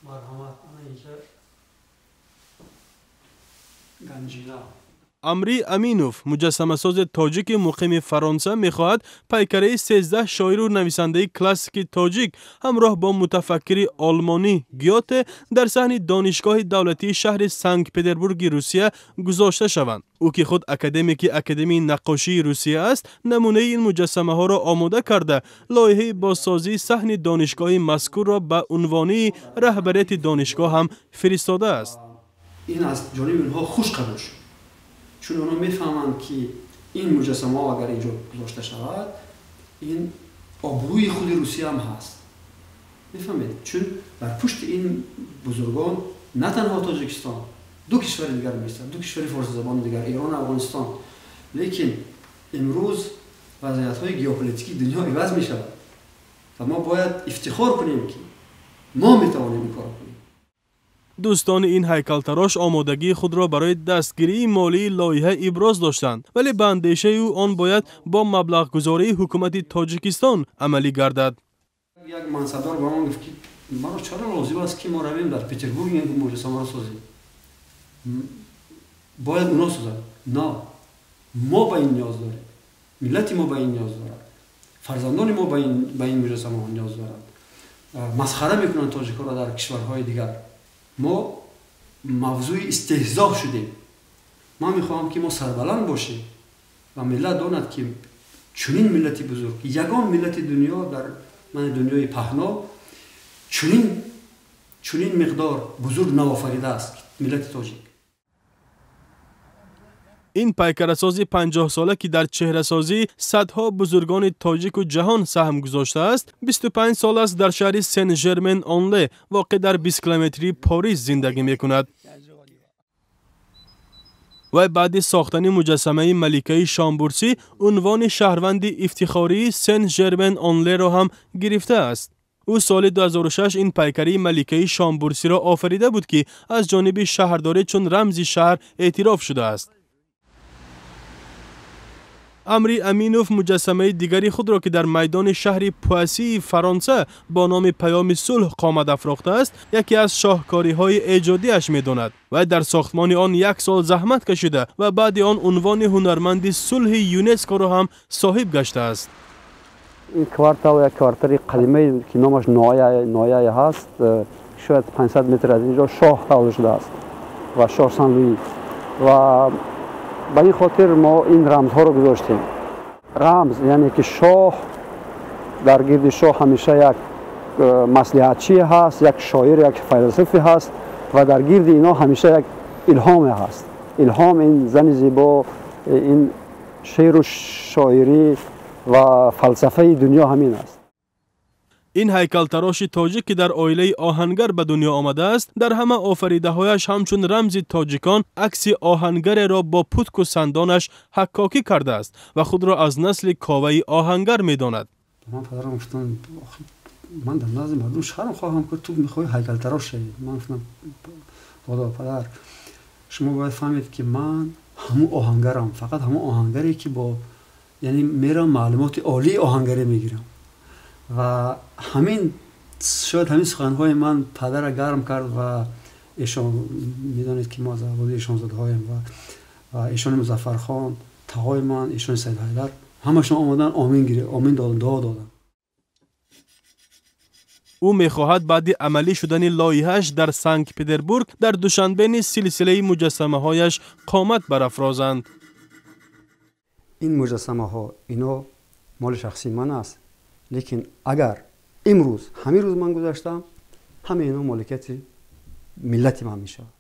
Марҳамат, ана инҷа ганҷина. Амри Аминов, муҷассамасози тоҷики муқими Фаронса, мехоҳад пайкараи 13 шоиру нависандаи классики тоҷик ҳамроҳ бо мутафаккири олмонӣ Гёте дар саҳни Донишгоҳи давлатии шаҳри Санкт-Петербурги Русия гузошта шаванд. Ӯ, ки худ академики Академияи наққошии Русия аст, намунаи ин муҷассамаҳоро омода карда, лоиҳаи бозсозии саҳни донишгоҳи мазкурро ба унвонии раҳбарияти донишгоҳ ҳам фиристодааст. Ин аз ҷониби онҳо хуш қабул шуд, чун онҳо мефаҳманд, ки ин муҷассамаҳо агар инҷо гузошта шавад, ин обрӯи худи Русия ҳам ҳаст. Мефаҳмед, чун дар пушти ин бузургон на танҳо Тоҷикистон, ду кишвари дигар меистад, ду кишвари форсизабони дигар, Эрон, Афғонистон. Лекин имрӯз вазъиятҳои геополитикии дунё иваз мешавад ва мо бояд ифтихор кунем, ки мо метавонем ин корро кунем. Дӯстони ин ҳайкалтарош омодагии худро барои дастгирии молии лоиҳа иброз доштанд, вале ба андешаи ӯ он бояд бо маблағгузории ҳукумати Тоҷикистон амалӣ гардад. Як мансабдор ба ман гуфт, ки маро чаро лозим аст, ки мо равем дар Петербург ин муҷассамаро созем? Бояд оно созад. На, мо ба ин ниёз дорем, миллати мо ба ин ниёз дорад, фарзандони мо ба ин муҷассамаҳо ниёз доранд. Масхара мекунанд тоҷикҳоро дар кишварҳои дигар, мо мавзӯи истеҳзо шудем. Ман мехоҳам, ки мо сарбаланд бошем ва миллат донад, ки чунин миллати бузург, ягон миллати дунё дар мани дунёи паҳно чунин миқдор бузург наофаридааст, миллати тоҷик. Ин пайкарасози 50-сола, ки дар чеҳрасозии садҳо бузургони тоҷику ҷаҳон саҳм гузоштааст, 25 сол аст дар шаҳри Сен Жермен Онле, воқеъ дар 20 километрии Порис, зиндагӣ мекунад. Вай баъди сохтани муҷассамаи маликаи Шамбурсӣ унвони шаҳрванди ифтихории Сен Жермен Онлеро ҳам гирифтааст. Ӯ соли 2006 ин пайкарии маликаи Шамбурсиро офарида буд, ки аз ҷониби шаҳрдорӣ чун рамзи шаҳр эътироф шудааст. Амри Аминов муҷассамаи дигари худро, ки дар майдони шаҳри Пуассии Фаронса бо номи Паёми сулҳ қомат афрохтааст, яке аз шоҳкориҳои эҷодиаш медонад. Вай дар сохтмони он як сол заҳмат кашида ва баъди он унвони ҳунарманди сулҳи ЮНЕСКОро ҳам соҳиб гаштааст. Ин квартал як квартали қадимае, ки номаш Нояя ҳаст, шояд 500 метр аз инҷо шоҳ таваллуд шудааст ва шоҳ Сан Луи, ва ба ин хотир мо ин рамзҳоро гузоштем. Рамз, яъне ки шоҳ, дар гирди шоҳ ҳамеша як маслиҳатчӣ ҳаст, як шоир, як файласуфе ҳаст ва дар гирди ино ҳамеша як илҳоме ҳаст. Илҳом ин зани зебо, ин шеъру шоирӣ ва фалсафаи дунё ҳамин аст. Ин ҳайкалтароши тоҷик, ки дар оилаи оҳангар ба дунё омадааст, дар ҳама офаридаҳояш ҳамчун рамзи тоҷикон акси оҳангареро бо путку сандонаш ҳаккокӣ кардааст ва худро аз насли Коваи оҳангар медонад. Ман падарам гуфтам: «Ман дар назди мардум шарм хоҳам кард, ту мехоҳӣ ҳайкалтарош шавӣ». Ман гуфтам: «Худо, падар, шумо бояд фаҳмед, ки ман ҳамун оҳангарам, фақат ҳамун оҳангаре, ки бо яъне мерам, маълумоти олии оҳангарӣ мегирам». Ва ҳамин шояд ҳамин суханҳои ман падара гарм кард ва эшон, медонед, ки мо аз авлоди эшонзодаҳоем, ва эшони Музаффархон, тағои ман, эшони Саид Ҳайдар, ҳамашон омадан, омин омин доданд, дуо доданд. Ӯ мехоҳад баъди амалӣ шудани лоиҳааш дар Санкт Петербург дар Душанбе низ силсилаи муҷассамаҳояш қомат барафрозанд. Ин муҷассамаҳо, ино моли шахсии ман аст, лекин агар имрӯз, ҳамин рӯз ман гузаштам, ҳамаи ино моликияти миллати ман мешавад.